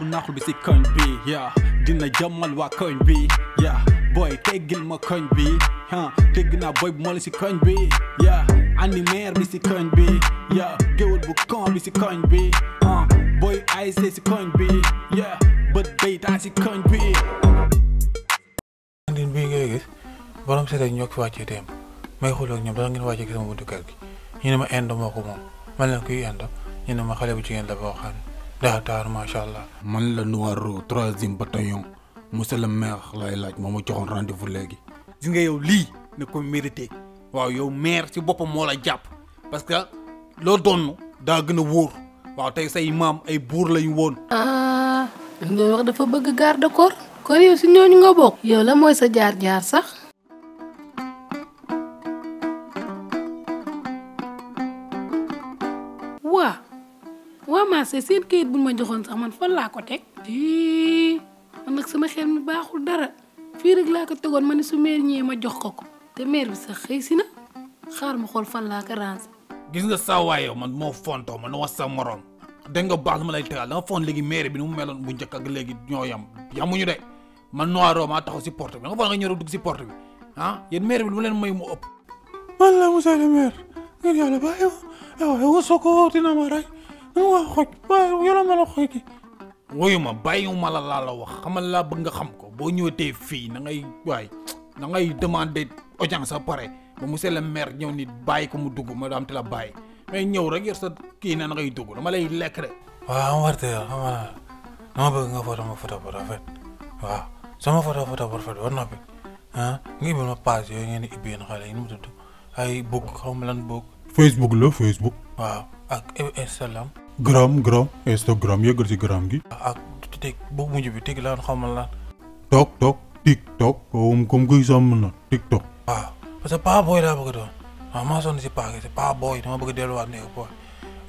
bu naaxul bi si koñ bi yeah dina jàmmal waa koñ bi yeah boy teggil ma koñ bi dégg naa boy bu moo la si koñ bi yeah animaire bi si koñ bi yeah géwël bu kon bi si koñ bi boy ASC si koñ bi yeah bët baytaa si koñ bi andin bii ngay gis borom seet ak ñoo ko fi wàccee teem may xool ak ñoom dara ngeen wàccee sama buntu kër gi ñu ne ma indo moo ko moom man leen kuy indo ñu ne ma xale bu jigéen la boo xam ne daa taar macha allah. man la Noiro 3e bataillon monsieur le maire lay laaj moo ma joxoon rendez-vous léegi. gis nga yow lii ne ko mérité waaw yow maire ci boppam moo la jàpp parce que loo doon daa gën a wóor waaw tey say maam ay buur lañu woon. nga wax dafa bëgg garde corps kon yow si ñooñu nga bokk. yow la mooy sa jaar-jaar sax. waa maase seen kayit buñ ma joxoon sax man fan laa ko teg man nag sama xel mi baaxul dara fii rek laa ko tegoon ma ne su meer ñëwee ma jox ko te meer bi sax xëy si na xaar ma xool fan laa ko ranger. gis nga saa waay yow man moo fontoo man wax sa morom dégg nga baax lu ma lay tegal da nga foon léegi maire bi ni mu meloon bu njëkk ak léegi ñoo yam yamuñu de man Noiro maa taxaw si porte bi da nga foog nga ñëw dugg si porte bi yéen maire bi lu ma leen may mu ëpp. man la monsieur le maire ngeen yàlla bàyyi ma yow wasoo ko dina ma rey waa xoj waaye yàlla ma la xoj ki woyu ma bàyyiwuma la laa la wax xamal laa bëgg nga xam ko boo ñëwatee fii na ngay waay da ngay demander audience ba pare ba monsieur le maire ñëw nit bàyyi ko mu dugg ma daam te la bàyyi mais ñëw rek yor sa kii na ngay dugg dama lay lekk de. waaw am warte yow xam nga dama bëgg nga foto ma foto bu rafet waaw sama foto bu rafet ba noppi nga ibbil ma page yooyu ngeen di ibbi yéen xale yi nu mu tudd ay book xaw ma lan book. Facebook la Facebook. waaw ak Instagram. gram Instagram yëggal si gram gi. ak teg bu mujj bi teg la xaw ma lan. toog TikTok comme kuy sàmm na TikTok. waaw parce que pa booy laa bëgg doon waaw maa sonn si paa gi si pa booy dama bëgg delluwaat nekk booy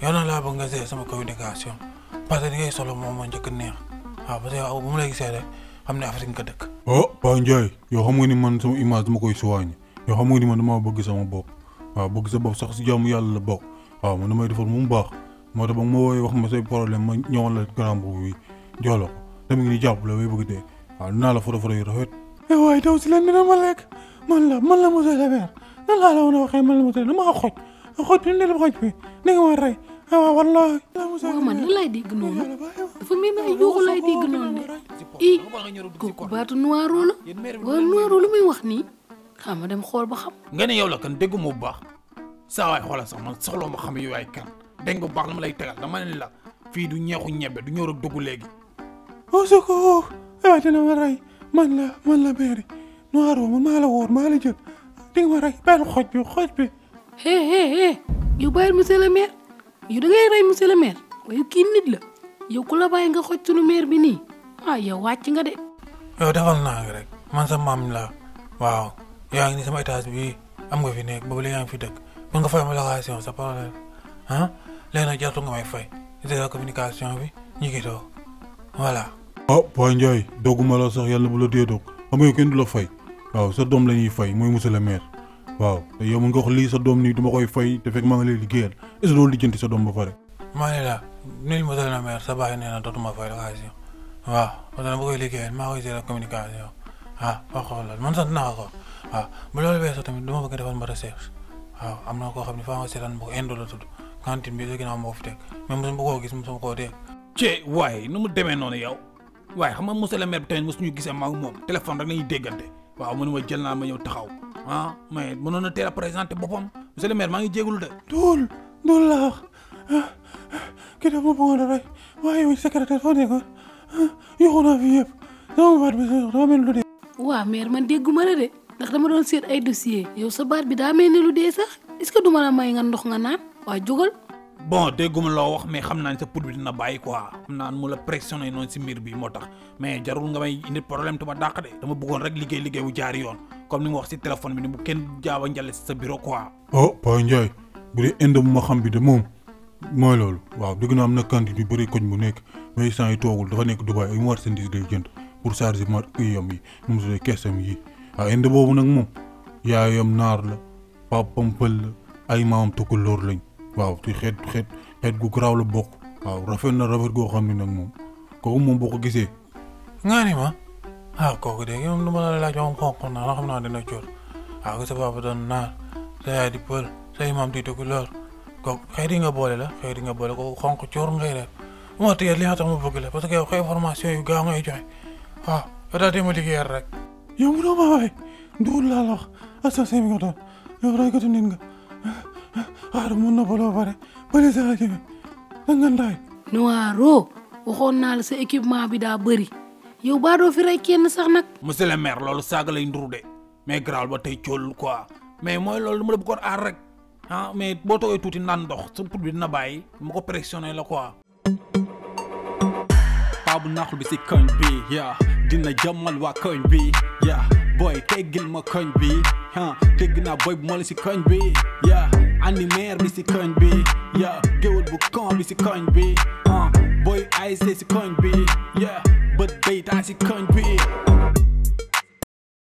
yow na laa bëgg nga see sama communication parce que li ngay solo moom moo njëkk neex waaw parce que bu mu lay gisee rek xam ne Afrique nga dëkk. Pa Ndiaye yow xam nga ni man sama image dama koy soigné yow xam nga ni man dama bëgg sama bopp waaw bëgg sa bopp sax si jàmm yàlla la bokk waaw man damay defar mu baax moo tax ba ma woowee wax ma say problème ma ñëwoon la grand boobu bi jox la ko tamit ngi ni jàpp la bay bëgg dee waaw dinaa la foto yu rafet. waaye daw si leen dina ma lekk man la monsieur le maire nan laa la woon a waxee man la monsieur dama xoj bi ne la xoj bi ni nga ma rey waaw wallaahi. waaw man lan laay dégg noonu dafa mel ni ay yuuxu laay dégg noonu de kooku baatu Noiro la waaw Noiro lu muy wax nii xam ma dem xool ba xam. nga ne yow la kan déggu ma bu baax saa waay xoolal sax man soxla ma xam yow ay kan dégg nga bu baax la ma lay tegal dama ne la fii du ñeexu ñebe du ñëw rek dugg léegi. ko waaw dina ma rey man la maire Noiro man maa la wóor maa la jël di nga ma rey bàyyi xoj bi. yow bàyyil monsieur le maire yow da ngay rey monsieur le maire waaye kii nit la yow ku la bàyyi nga xoj sunu maire bi nii yow wàcc nga de. yow defal naa ngi rek man sa maam la waaw yaa ngi ni sama étage bi am nga fi nekk boobu léegi yaa ngi fi dëkk mën nga fay ma location sa problème léegi nag jartu nga may fay de communication bi ñu ngi toog voilà. Pa Ndiaye dogguma la sax yàlla bu la dee dog xam nga kenn du la fay waaw sa doom la ñuy fay mooy monsieur le maire waaw te yow mën nga wax lii sa doom nii duma koy fay te fekk maa ngi lay liggéeyal est-ce que loolu lijjanti sa doom ba pare. maa ngi la nil monsieur le maire sa bàyyi nee na dootuma fay location waaw parce que dama koy liggéeyal maa koy gérer communication wax xoolal man sant naa ko waaw bu loolu weesoo tamit dama bëgg defal ma recherche waaw am na koo xam ne faa nga seetaan mbokk indo la tudd cantine bi léegi naa moo fi teg mais mosuma koo gis mosuma koo dégg. waaye nu mu demee noonu yow waaye xam nga monsieur le maire bi tamit mosuñu gisee maa ngi moom téléphone rek nañuy déggante waaw mu ne ma jël naa ma ñëw taxaw mais mënoon na teel a présenté boppam monsieur le maire maa ngi jégalu de. duul la wax kii dafa ma bëggoon a rey waaye yow secrétaire foo nekkoon yoxu naa fi yëpp sama baat bi dama mel lu dee. waaw maire man dégguma la de ndax dama doon seet ay dossier yow sa baat bi daa mel ni lu dee sax est-ce que duma la may nga ndox nga naan waa jógal. bon dégguma loo wax mais xam naa ne sa poudre bi dina bàyyi quoi xam naa mu la pressionné noonu si miir bi moo tax mais jarul nga may indi problème te ma dàq de dama bëggoon rek liggéey bu jaari yoon comme ni nga wax si téléphone bi ni bu kenn jaaw a njale si sa bureau quoi. Pa Ndiaye bu dee inde bu ma xam bi de moom mooy loolu waaw dëgg naa am na cantine yu bëri koñ bu nekk mais instant yi toogul dafa nekk Dubaï ay marchandises lay jënd pour charger yam yi nu mu tuddee keesam yi waaw inde boobu nag moom yaayam naar la papam pël la ay maamam tukulóor lañ waaw ci xeet gu garaaw la bokk waaw rafet na rafet goo xam ne nag moom kooku moom boo ko gisee. nga ni ma kooku de yow nu ma la laaj moom xonq naa la xam naa dina coor ko sa papa doon naar sa yaay di pël sa imam di tukulóor kooku xëy di nga boole la xëy di nga boole kooku xonq coor ngay def moo tax li nga tax ma bëgg la parce que yow xëy formation yu gaaw ngay joxe yow daal di ma liggéeyal rek. yow mu doon ma waay nduul laa la wax assassin bi nga doon yow raykatu nit nga xaaral mun na baloo pare bële sa rajo bi da nga ndaay. Noiro waxoon naa la sa équipement bi daa bëri yow baa doo fi rey kenn sax nag. monsieur le maire loolu saaga lay nduru de mais garaawul ba tey coolul quoi mais mooy loolu dama la bëggoon aar rek mais boo toogee tuuti naan ndox sa put bi dina bàyyi ma ko pressionné la quoi. paa bu naaxul bi si koñ bi dina jàmmal waa koñ bi boy teggil ma koñ bi tegg naa boy bu moli si koñ bi andi maire bi si koñ bi géwël bu kon bi si koñ bi boy ASC si koñ bi bët bay taa si koñ bi